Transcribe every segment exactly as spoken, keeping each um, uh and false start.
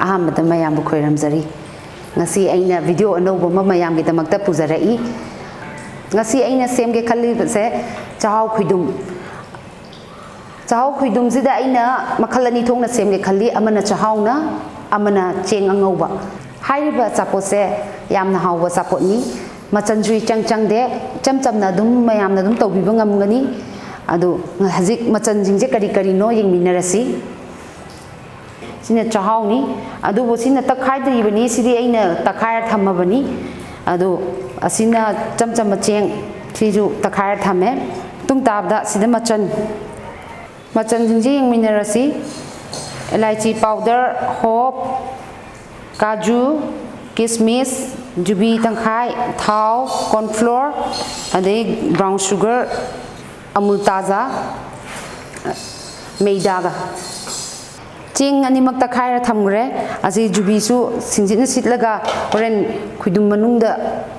ꯑꯍꯥꯟꯕꯗ ꯃꯌꯥꯝꯕꯨ ꯈꯣꯏꯔꯝꯖꯔꯤ꯫ ꯉꯁꯤ ꯑꯩꯅ video ꯑꯅꯧꯕ ꯑꯃ ꯃꯌꯥꯝꯒꯤꯗꯃꯛꯇ ꯄꯨꯖꯔꯛꯏ꯫ ꯉꯁꯤ ꯑꯩꯅ ꯁꯦꯝꯒꯦ ꯈꯜꯂꯤꯕꯁꯦ ꯆꯥꯛꯍꯥꯎ ꯈꯣꯏꯗꯨꯝ꯫ ꯆꯥꯛꯍꯥꯎ ꯈꯣꯏꯗꯨꯝꯁꯤꯗ ꯑꯩꯅ ꯃꯈꯜ ꯑꯅꯤ ꯊꯣꯛꯅ ꯁꯦꯝꯒꯦ ꯈꯜꯂꯤ, ꯑꯃꯅ ꯆꯥꯛꯍꯥꯎꯅ, ꯑꯃꯅ ꯆꯦꯡ ꯑꯉꯧꯕ꯫ ꯍꯥꯏꯔꯤꯕ ꯑꯆꯥꯄꯣꯠꯁꯦ ꯌꯥꯝꯅ ꯍꯥꯎꯕ ꯑꯆꯥꯄꯣꯠꯅꯤ꯫ ꯃꯆꯜꯁꯨ ꯏꯆꯪ ꯆꯪꯗꯦ, ꯏꯆꯝ ꯆꯝꯅ ꯑꯗꯨꯝ ꯃꯌꯥꯝꯅ ꯑꯗꯨꯝ ꯇꯧꯕꯤꯕ ꯉꯝꯒꯅꯤ꯫ ꯑꯗꯨ ꯍꯧꯖꯤꯛ ꯃꯆꯜꯁꯤꯡꯁꯦ ꯀꯔꯤ ꯀꯔꯤꯅꯣ ꯌꯦꯡꯃꯤꯟꯅꯔꯁꯤ꯫ ꯁꯤꯅ ꯆꯥꯛꯍꯥꯎꯅꯤ, ꯑꯗꯨꯕꯨ ꯁꯤꯅ ꯇꯛꯈꯥꯏꯗ꯭ꯔꯤꯕꯅꯤ, ꯁꯤꯗꯤ ꯑꯩꯅ ꯇꯛꯈꯥꯏꯔ ꯊꯝꯃꯕꯅꯤ꯫ ꯑꯗꯨ ꯑꯁꯤꯅ ꯏꯆꯝ ꯆꯝꯕ ꯆꯦꯡ, ꯁꯤꯁꯨ ꯇꯛꯈꯥꯏꯔ ꯊꯝꯃꯦ꯫ ꯃꯇꯨꯡ ꯇꯥꯕꯗ ꯁꯤꯗ ꯃꯆꯜ, ꯃꯆꯜꯁꯤꯡꯁꯦ ꯌꯦꯡꯃꯤꯟꯅꯔꯁꯤ꯫ ꯏꯂꯥꯏꯆꯤ powder, ꯍꯣꯞ, ꯀꯥꯖꯨ, ꯀꯤꯁꯃꯤꯁ, ꯖꯨꯕꯤ ꯇꯪꯈꯥꯏ, ꯊꯥꯎ, corn flour, ꯑꯗꯩ brown sugar, ꯑꯃꯨꯜ ꯇꯥꯖꯥ, ꯃꯩꯗꯥꯒ꯫ ꯆꯦꯡ ꯑꯅꯤꯃꯛ ꯇꯛꯈꯥꯏꯔ ꯊꯝꯈ꯭ꯔꯦ꯫ ꯑꯁꯤ ꯖꯨꯕꯤꯁꯨ ꯁꯤꯡꯖꯤꯠꯅ ꯁꯤꯠꯂꯒ ꯍꯣꯔꯦꯟ ꯈꯣꯏꯗꯨꯝ ꯃꯅꯨꯡꯗ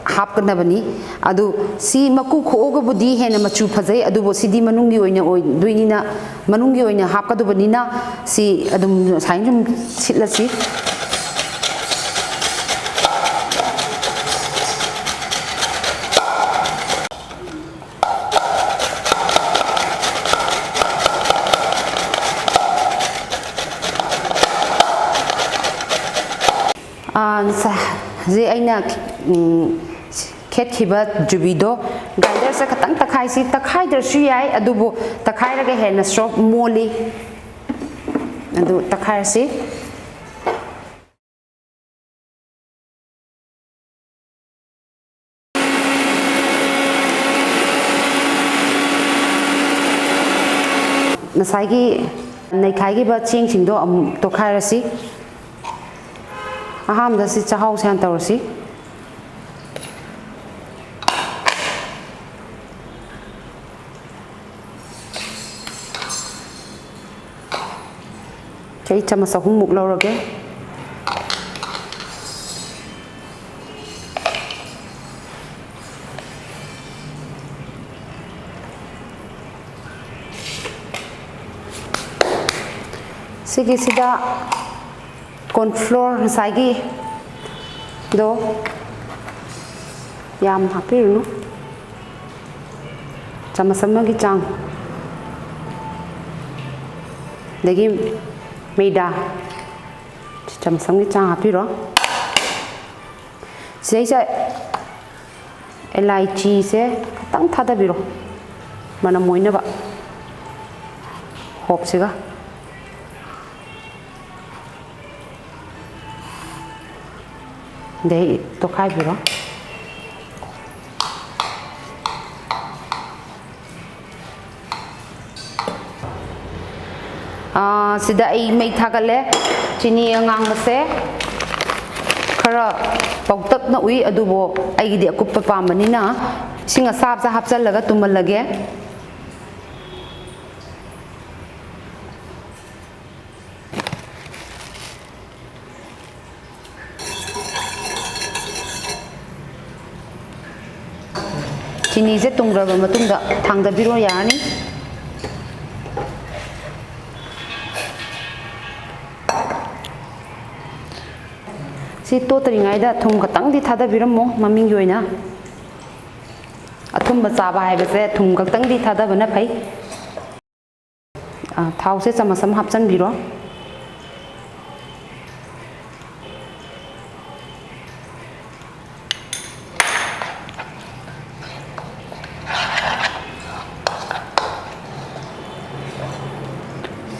ꯍꯥꯞꯀꯗꯕꯅꯤ꯫ ꯑꯗꯨ ꯁꯤ ꯃꯀꯨ ꯈꯣꯛꯑꯒꯕꯨꯗꯤ ꯍꯦꯟꯅ ꯃꯆꯨ ꯐꯖꯩ, ꯑꯗꯨꯕꯨ ꯁꯤꯗꯤ ꯃꯅꯨꯡꯒꯤ ꯑꯣꯏꯅ ꯑꯣꯏꯗꯣꯏꯅꯤꯅ, ꯃꯅꯨꯡꯒꯤ ꯑꯣꯏꯅ ꯍꯥꯞꯀꯗꯕꯅꯤꯅ ꯁꯤ ꯑꯗꯨꯝ ꯁꯨꯃꯥꯏꯅ ꯁꯨꯝ ꯁꯤꯠꯂꯁꯤ꯫ ꯑꯥ, ꯉꯁꯥꯏ ꯍꯧꯖꯤꯛ ꯑꯩꯅ, ꯎꯝ, ꯈꯦꯠꯈꯤꯕ ꯖꯨꯕꯤꯗꯣ grinderꯁꯦ ꯈꯇꯪ ꯇꯛꯈꯥꯏꯁꯤ꯫ ꯇꯛꯈꯥꯏꯗ꯭ꯔꯁꯨ ꯌꯥꯏ, ꯑꯗꯨꯕꯨ ꯇꯛꯈꯥꯏꯔꯒ ꯍꯦꯟꯅ soft, ꯃꯣꯜꯂꯤ꯫ ꯑꯗꯨ ꯇꯛꯈꯥꯏꯔꯁꯤ꯫ ꯉꯁꯥꯏꯒꯤ ꯅꯩꯈꯥꯏꯈꯤꯕ ꯆꯦꯡꯁꯤꯡꯗꯣ ꯑꯃꯨꯛ ꯇꯣꯠꯈꯥꯏꯔꯁꯤ꯫ ꯑꯍꯥꯟꯕꯗ ꯁꯤ ꯆꯥꯛꯍꯥꯎꯁꯦ ꯍꯥꯟꯅ ꯇꯧꯔꯁꯤ꯫ ꯑꯩ ꯆꯥꯃꯁ ꯑꯍꯨꯝꯃꯨꯛ ꯂꯧꯔꯒꯦ꯫ ꯁꯤꯒꯤꯁꯤꯗ ꯀꯣꯔꯟ ꯐ꯭ꯂꯣꯔ ꯉꯁꯥꯏꯒꯤ ꯗꯣ ꯌꯥꯝ ꯍꯥꯞꯄꯤꯔꯨꯅꯨ, ꯆꯥꯃꯁ ꯑꯃꯒꯤ ꯆꯥꯡ꯫ ꯑꯗꯒꯤ ꯃꯩꯗꯥ ꯆꯥꯃꯁ ꯑꯃꯒꯤ ꯆꯥꯡ ꯍꯥꯞꯄꯤꯔꯣ꯫ ꯁꯤꯗꯩꯁꯤꯗ ꯑꯦꯂꯥꯏꯆꯤꯁꯦ ꯈꯤꯇꯪ ꯊꯥꯗꯕꯤꯔꯣ, ꯃꯅꯝ ꯑꯣꯏꯅꯕ ꯍꯣꯞꯁꯤꯒ꯫ ꯑꯗꯩ ꯇꯣꯈꯥꯏꯕꯤꯔꯣ꯫ ꯑꯥ, ꯁꯤꯗ ꯑꯩ ꯃꯩ ꯊꯥꯒꯠꯂꯦ꯫ ꯆꯤꯅꯤ ꯑꯉꯥꯡꯕꯁꯦ ꯈꯔ ꯄꯧꯇꯛꯅ ꯎꯏ, ꯑꯗꯨꯕꯨ ꯑꯩꯒꯤꯗꯤ ꯑꯀꯨꯞꯄ ꯄꯥꯝꯕꯅꯤꯅ ꯏꯁꯤꯡ ꯑꯁꯥꯕꯁꯦ ꯍꯥꯞꯆꯜꯂꯒ ꯇꯨꯝꯍꯜꯂꯒꯦ꯫ ꯆꯤꯅꯤꯁꯦ ꯇꯨꯝꯈ꯭ꯔꯕ ꯃꯇꯨꯡꯗ ꯊꯥꯡꯗꯕꯤꯔꯣ ꯌꯥꯔꯅꯤ꯫ ꯁꯤ ꯇꯣꯠꯇ꯭ꯔꯤꯉꯩꯗ ꯊꯨꯝ ꯈꯛꯇꯪꯗꯤ ꯊꯥꯗꯕꯤꯔꯝꯃꯣ, ꯃꯃꯤꯡꯒꯤ ꯑꯣꯏꯅ꯫ ꯑꯊꯨꯝꯕ ꯆꯥꯕ ꯍꯥꯏꯕꯁꯦ ꯊꯨꯝ ꯈꯛꯇꯪꯗꯤ ꯊꯥꯗꯕꯅ ꯐꯩ꯫ ꯑ, ꯊꯥꯎꯁꯦ ꯆꯥꯃꯁ ꯑꯃ ꯍꯥꯞꯆꯤꯟꯕꯤꯔꯣ꯫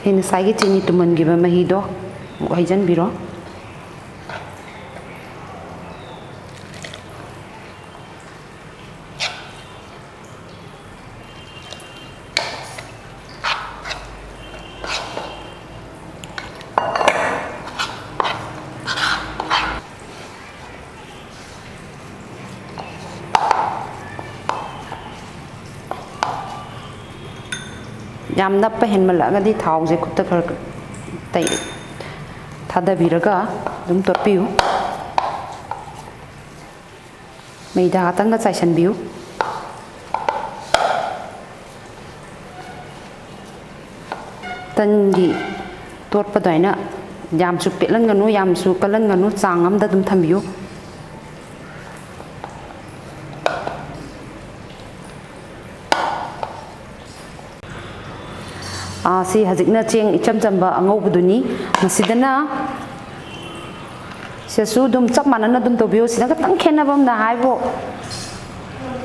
ꯁꯤ ꯉꯁꯥꯏꯒꯤ ꯆꯤꯅꯤ ꯇꯨꯝꯍꯟꯈꯤꯕ ꯃꯍꯤꯗꯣ ꯑꯃꯨꯛ ꯍꯩꯖꯤꯟꯕꯤꯔꯣ꯫ ꯌꯥꯝ ꯅꯞꯄ ꯍꯦꯟꯃꯜꯂꯛꯑꯒꯗꯤ ꯊꯥꯎꯁꯦ ꯈꯨꯠꯇ ꯈꯔ ꯇꯩ-, ꯊꯥꯗꯕꯤꯔꯒ ꯑꯗꯨꯝ ꯇꯣꯠꯄꯤꯌꯨ꯫ ꯃꯩꯗꯥ ꯈꯛꯇꯪꯒ ꯆꯥꯏꯁꯤꯟꯕꯤꯌꯨ꯫ ꯇꯟꯒꯤ ꯇꯣꯠꯄ ꯑꯗꯨꯃꯥꯏꯅ ꯌꯥꯝꯁꯨ ꯄꯦꯠꯍꯟꯒꯅꯨ, ꯌꯥꯝꯁꯨ ꯀꯜꯍꯟꯒꯅꯨ, ꯆꯥꯡ ꯑꯃꯗ ꯑꯗꯨꯝ ꯊꯝꯕꯤꯌꯨ꯫ ꯑꯥ, ꯁꯤ ꯍꯧꯖꯤꯛꯅ ꯆꯦꯡ ꯏꯆꯝ ꯆꯝꯕ ꯑꯉꯧꯕꯗꯨꯅꯤ꯫ ꯃꯁꯤꯗꯅ ꯁꯤꯗꯁꯨ ꯑꯗꯨꯝ ꯆꯞ ꯃꯥꯟꯅꯅ ꯑꯗꯨꯝ ꯇꯧꯕꯤꯌꯨ꯫ ꯁꯤꯗ ꯈꯤꯇꯪ ꯈꯦꯠꯅꯕ ꯑꯃꯅ ꯍꯥꯏꯕꯨ,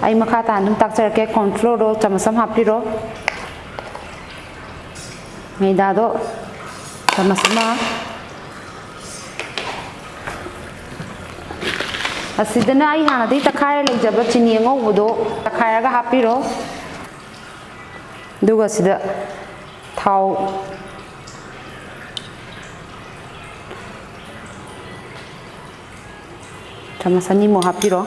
ꯑꯩ ꯃꯈꯥ ꯇꯥꯅ ꯑꯗꯨꯝ ꯇꯥꯛꯆꯔꯛꯀꯦ꯫ ꯀꯣꯔꯟ ꯐ꯭ꯂꯣꯔꯗꯣ ꯆꯥꯃꯁ ꯑꯃ ꯍꯥꯞꯄꯤꯔꯣ꯫ ꯃꯩꯗꯥꯗꯣ ꯆꯥꯃꯁ ꯑꯃ꯫ ꯑꯁꯤꯗꯅ ꯑꯩ ꯍꯥꯟꯅꯗꯒꯤ ꯇꯛꯈꯥꯏꯔ ꯂꯩꯖꯕ ꯆꯤꯅꯤ ꯑꯉꯧꯕꯗꯣ ꯇꯛꯈꯥꯏꯔꯒ ꯍꯥꯞꯄꯤꯔꯣ꯫ ꯑꯗꯨꯒ ꯁꯤꯗ ꯊꯥꯎ ꯆꯥꯃꯁ ꯑꯅꯤꯃꯨꯛ ꯍꯥꯞꯄꯤꯔꯣ꯫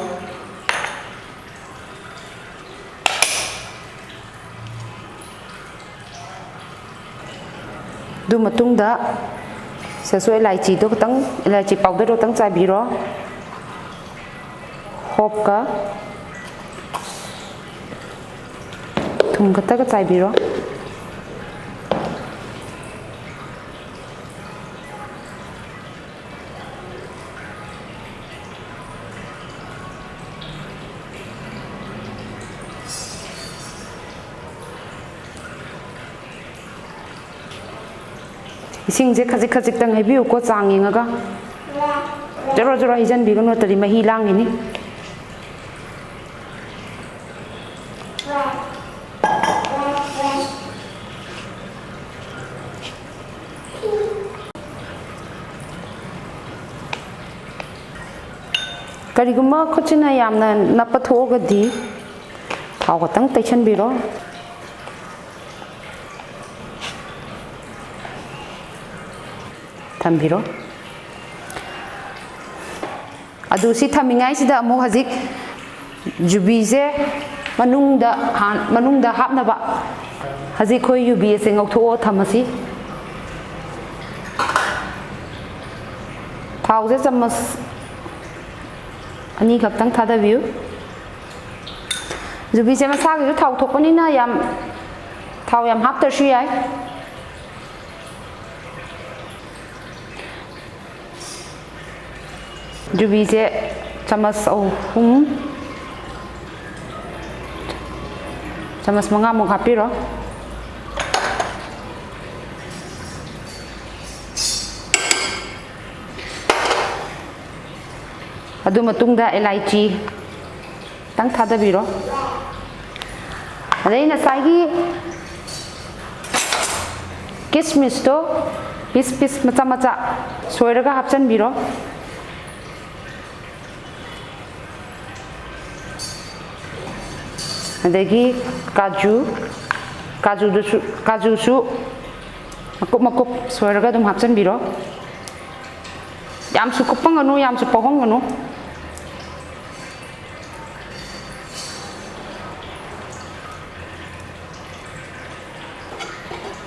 ꯑꯗꯨ ꯃꯇꯨꯡꯗ ꯁꯤꯗꯁꯨ ꯏꯂꯥꯏꯆꯤꯗꯣ ꯈꯤꯇꯪ, ꯏꯂꯥꯏꯆꯤ ꯄꯥꯎꯗꯔꯗꯣ ꯈꯤꯇꯪ ꯆꯥꯏꯕꯤꯔꯣ꯫ ꯍꯣꯞꯀ ꯊꯨꯝ ꯈꯛꯇꯒ ꯆꯥꯏꯕꯤꯔꯣ꯫ ꯏꯁꯤꯡꯁꯦ ꯈꯖꯤꯛ ꯈꯖꯤꯛꯇꯪ ꯍꯩꯕꯤꯌꯨꯀꯣ, ꯆꯥꯡ ꯌꯦꯡꯉꯒ꯫ ꯖꯣꯔꯣ ꯖꯣꯔꯣ ꯍꯩꯖꯤꯟꯕꯤꯒꯅꯨ, ꯅꯠꯇ꯭ꯔꯗꯤ ꯃꯍꯤ ꯂꯥꯡꯈꯤꯅꯤ꯫ ꯀꯔꯤꯒꯨꯝꯕ ꯈꯨꯠꯁꯤꯅ ꯌꯥꯝꯅ ꯅꯞꯄ ꯊꯣꯛꯑꯒꯗꯤ ꯊꯥꯎ ꯈꯛꯇꯪ ꯇꯩꯁꯟꯕꯤꯔꯣ꯫ ꯊꯝꯕꯤꯔꯣ꯫ ꯑꯗꯨ ꯁꯤ ꯊꯝꯃꯤꯉꯩꯁꯤꯗ ꯑꯃꯨꯛ ꯍꯧꯖꯤꯛ ꯌꯨꯕꯤꯁꯦ ꯃꯅꯨꯡꯗ ꯍꯥꯟ-, ꯃꯅꯨꯡꯗ ꯍꯥꯞꯅꯕ ꯍꯧꯖꯤꯛ ꯑꯩꯈꯣꯏ ꯌꯨꯕꯤ ꯑꯁꯦ ꯉꯧꯊꯣꯛꯑ ꯊꯝꯃꯁꯤ꯫ ꯊꯥꯎꯁꯦ ꯆꯥꯃꯁ ꯑꯅꯤꯈꯛꯇꯪ ꯊꯥꯗꯕꯤꯌꯨ꯫ ꯌꯨꯕꯤꯁꯦ ꯃꯁꯥꯒꯤꯁꯨ ꯊꯥꯎ ꯊꯣꯛꯄꯅꯤꯅ ꯌꯥꯝ, ꯊꯥꯎ ꯌꯥꯝ ꯍꯥꯞꯇ꯭ꯔꯁꯨ ꯌꯥꯏ꯫ ꯌꯨꯕꯤꯁꯦ ꯆꯥꯃꯁ ꯑꯍꯨꯝ, ꯆꯥꯃꯁ ꯃꯉꯥꯃꯨꯛ ꯍꯥꯞꯄꯤꯔꯣ꯫ ꯑꯗꯨ ꯃꯇꯨꯡꯗ ꯑꯦꯂꯥꯏꯆꯤ ꯈꯤꯇꯪ ꯊꯥꯗꯕꯤꯔꯣ꯫ ꯑꯗꯩ ꯉꯁꯥꯏꯒꯤ ꯀꯤꯁꯃꯤꯁꯇꯣ ꯄꯤꯁ ꯄꯤꯁ ꯃꯆꯥ ꯃꯆꯥ ꯁꯣꯏꯔꯒ ꯍꯥꯞꯆꯤꯟꯕꯤꯔꯣ꯫ ꯑꯗꯒꯤ ꯀꯥꯖꯨ, ꯀꯥꯖꯨꯗꯨꯁꯨ, ꯀꯥꯖꯨꯁꯨ ꯃꯀꯨꯞ ꯃꯀꯨꯞ ꯁꯣꯏꯔꯒ ꯑꯗꯨꯝ ꯍꯥꯞꯆꯤꯟꯕꯤꯔꯣ꯫ ꯌꯥꯝꯁꯨ ꯀꯨꯞꯄꯝꯒꯅꯨ, ꯌꯥꯝꯁꯨ ꯄꯧꯍꯟꯒꯅꯨ꯫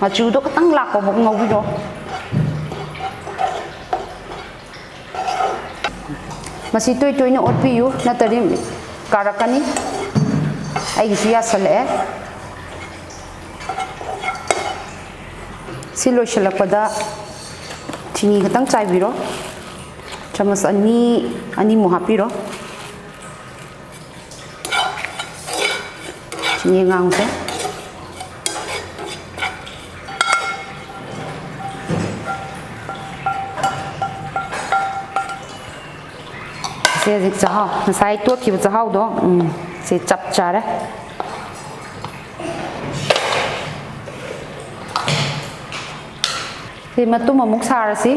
ꯃꯆꯨꯗꯣ ꯈꯤꯇꯪ ꯂꯥꯛꯄ ꯐꯥꯎ ꯉꯧꯕꯤꯔꯣ꯫ ꯃꯁꯤ ꯇꯣꯏ ꯇꯣꯏꯅ ꯑꯣꯠꯄꯤꯌꯨ, ꯅꯠꯇ꯭ꯔꯗꯤ ꯀꯥꯔꯛꯀꯅꯤ꯫ ꯑꯩꯒꯤꯁꯨ ꯌꯥꯁꯜꯂꯛꯑꯦ꯫ ꯁꯤ ꯂꯣꯏꯁꯤꯜꯂꯛꯄꯗ ꯆꯤꯅꯤ ꯈꯤꯇꯪ ꯆꯥꯏꯕꯤꯔꯣ꯫ ꯆꯥꯃꯁ ꯑꯅꯤ, ꯑꯅꯤꯃꯨꯛ ꯍꯥꯞꯄꯤꯔꯣ꯫ ꯆꯤꯅꯤ ꯑꯉꯥꯡꯕꯁꯦ꯫ ꯁꯦ ꯍꯧꯖꯤꯛ ꯆꯥꯛꯍꯥꯎ, ꯉꯁꯥꯏ ꯇꯣꯠꯈꯤꯕ ꯆꯥꯛꯍꯥꯎꯗꯣ, ꯎꯝ, ꯁꯤ ꯆꯞ ꯆꯥꯔꯦ꯫ ꯁꯤ ꯃꯇꯨꯝ ꯑꯃꯨꯛ ꯁꯥꯔꯁꯤ꯫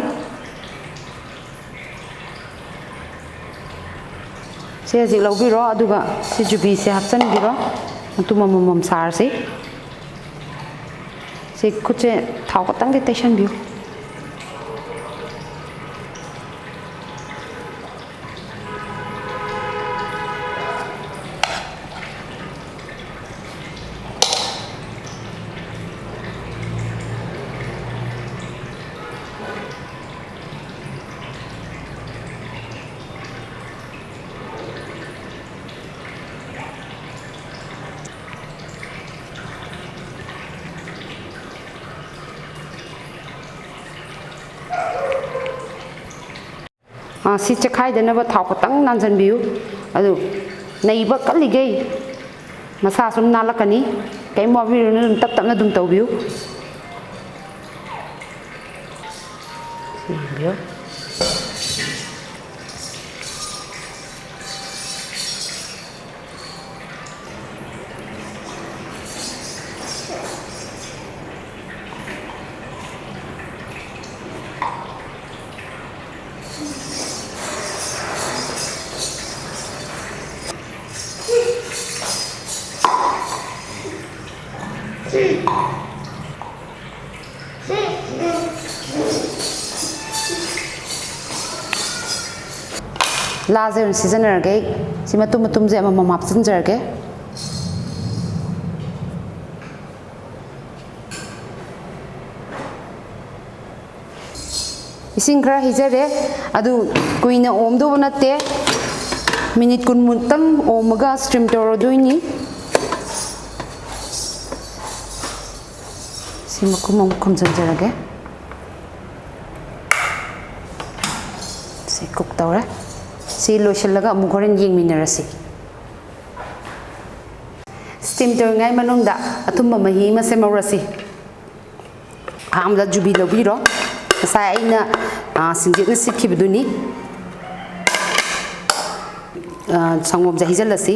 ꯁꯤ ꯍꯧꯖꯤꯛ ꯂꯧꯕꯤꯔꯣ, ꯑꯗꯨꯒ ꯁꯤ ꯌꯨꯕꯤꯁꯦ ꯍꯥꯞꯆꯤꯟꯕꯤꯔꯣ꯫ ꯃꯇꯨꯝ ꯑꯃꯃꯝ ꯁꯥꯔꯁꯤ꯫ ꯁꯤ ꯈꯨꯠꯁꯦ ꯊꯥꯎ ꯈꯛꯇꯪꯗꯤ ꯇꯩꯁꯟꯕꯤꯌꯨ꯫ ꯁꯤ ꯆꯦꯈꯥꯏꯗꯅꯕ ꯊꯥꯎ ꯈꯛꯇꯪ ꯅꯥꯟꯁꯤꯟꯕꯤꯌꯨ꯫ ꯑꯗꯨ ꯅꯩꯕ ꯀꯜꯂꯤꯈꯩ ꯃꯁꯥ ꯁꯨꯝ ꯅꯥꯜꯂꯛꯀꯅꯤ꯫ ꯀꯔꯤꯝ ꯋꯥꯕꯤꯔꯨꯅꯨ, ꯑꯗꯨꯝ ꯇꯞ ꯇꯞꯅ ꯑꯗꯨꯝ ꯇꯧꯕꯤꯌꯨ꯫ ꯌꯦꯡꯕꯤꯌꯨ꯫ ꯂꯥꯁꯦ ꯑꯣꯏꯅ ꯁꯤꯖꯤꯟꯅꯔꯒꯦ ꯑꯩ꯫ ꯁꯤ ꯃꯇꯨꯝ ꯃꯇꯨꯝꯁꯦ ꯑꯃꯃꯝ ꯍꯥꯞꯆꯤꯟꯖꯔꯒꯦ꯫ ꯏꯁꯤꯡ ꯈꯔ ꯍꯩꯖꯔꯦ꯫ ꯑꯗꯨ ꯀꯨꯏꯅ ꯑꯣꯝꯗꯧꯕ ꯅꯠꯇꯦ, ꯃꯤꯅꯤꯠ ꯀꯨꯟꯃꯨꯛꯇꯪ ꯑꯣꯝꯃꯒ ꯁ꯭ꯇꯤꯝ ꯇꯧꯔꯗꯣꯏꯅꯤ꯫ ꯁꯤ ꯃꯈꯨꯝ ꯑꯃꯨꯛ ꯈꯨꯝꯖꯤꯟꯖꯔꯒꯦ꯫ ꯁꯤ ꯀꯨꯛ ꯇꯧꯔꯦ꯫ ꯁꯤ ꯂꯣꯏꯁꯤꯜꯂꯒ ꯑꯃꯨꯛ ꯍꯣꯔꯦꯟ ꯌꯦꯡꯃꯤꯟꯅꯔꯁꯤ꯫ ꯁ꯭ꯇꯤꯝ ꯇꯧꯔꯤꯉꯩ ꯃꯅꯨꯡꯗ ꯑꯊꯨꯝꯕ ꯃꯍꯤ ꯑꯃ ꯁꯦꯝꯍꯧꯔꯁꯤ꯫ ꯑꯍꯥꯟꯕꯗ ꯖꯨꯕꯤ ꯂꯧꯕꯤꯔꯣ꯫ ꯉꯁꯥꯏ ꯑꯩꯅ, ꯑ, ꯁꯤꯡꯖꯤꯠꯅ ꯁꯤꯠꯈꯤꯕꯗꯨꯅꯤ꯫ ꯑ, ꯁꯪꯒꯣꯝꯁꯦ ꯍꯩꯖꯤꯜꯂꯁꯤ꯫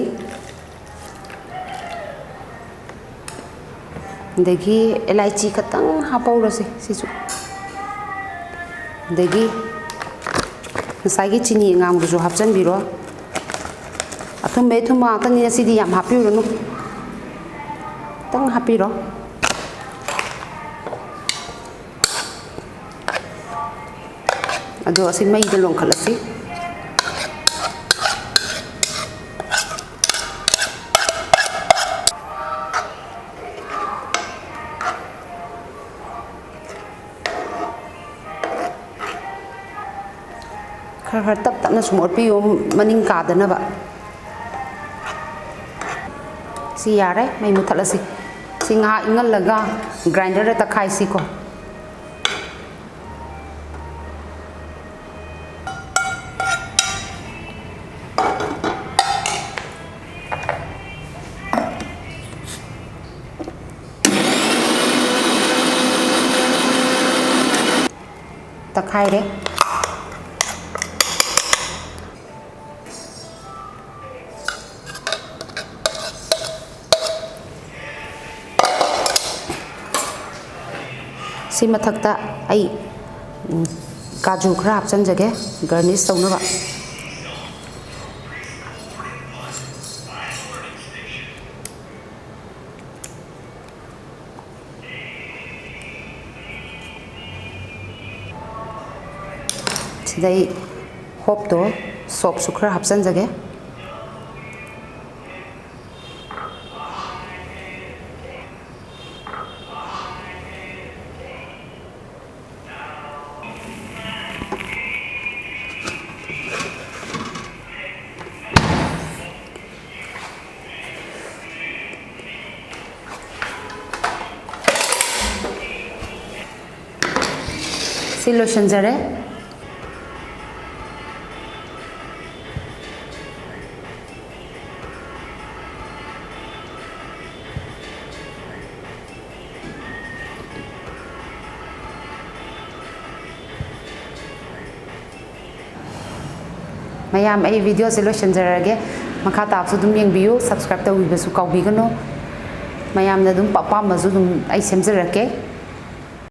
ꯑꯗꯒꯤ ꯏꯂꯥꯏꯆꯤ ꯈꯛꯇꯪ ꯍꯥꯞꯄꯧꯔꯁꯤ ꯁꯤꯁꯨ꯫ ꯑꯗꯒꯤ ꯉꯁꯥꯏꯒꯤ ꯆꯤꯅꯤ ꯑꯉꯥꯡꯕꯗꯨꯁꯨ ꯍꯥꯞꯆꯤꯟꯕꯤꯔꯣ꯫ ꯑꯊꯨꯝꯕꯩ ꯑꯊꯨꯝꯕ ꯉꯥꯛꯇꯅꯤꯅ ꯁꯤꯗꯤ ꯌꯥꯝ ꯍꯥꯞꯄꯤꯔꯨꯔꯅꯨ, ꯈꯤꯇꯪ ꯍꯥꯞꯄꯤꯔꯣ꯫ ꯑꯗꯣ ꯑꯁꯤ ꯃꯩꯗ ꯂꯣꯟꯈꯠꯂꯁꯤ꯫ ꯈꯔ ꯈꯔ ꯇꯞ ꯇꯞꯅ ꯁꯨꯝ ꯑꯣꯠꯄꯤꯌꯨ, ꯃꯅꯤꯡ ꯀꯥꯗꯅꯕ꯫ ꯁꯤ ꯌꯥꯔꯦ, ꯃꯩ ꯃꯨꯊꯠꯂꯁꯤ꯫ ꯁꯤ ꯉꯥꯏꯍꯥꯛ ꯏꯪꯍꯜꯂꯒ ꯒ꯭ꯔꯥꯏꯟꯗꯔꯗ ꯇꯛꯈꯥꯏꯁꯤꯀꯣ꯫ ꯈꯥꯏꯔꯦ꯫ ꯁꯤ ꯃꯊꯛꯇ ꯑꯩ, ꯎꯝ, ꯀꯥꯖꯨ ꯈꯔ ꯍꯥꯞꯆꯤꯟꯖꯒꯦ, garnish ꯇꯧꯅꯕ꯫ ꯁꯤꯗꯩ hopeꯇꯣ, soupꯁꯨ ꯈꯔ ꯍꯥꯞꯆꯤꯟꯖꯒꯦ꯫ ꯁꯤ ꯂꯣꯏꯁꯤꯟꯖꯔꯦ꯫ ꯃꯌꯥꯝ, ꯑꯩ videoꯁꯦ ꯂꯣꯏꯁꯤꯟꯖꯔꯒꯦ꯫ ꯃꯈꯥ ꯇꯥꯕꯁꯨ ꯑꯗꯨꯝ ꯌꯦꯡꯕꯤꯌꯨ, subscribe ꯇꯧꯕꯤꯕꯁꯨ ꯀꯥꯎꯕꯤꯒꯅꯨ꯫ ꯃꯌꯥꯝꯅ ꯑꯗꯨꯝ ꯑꯄꯥꯝꯕꯁꯨ ꯑꯗꯨꯝ ꯑꯩ ꯁꯦꯝꯖꯔꯛꯀꯦ꯫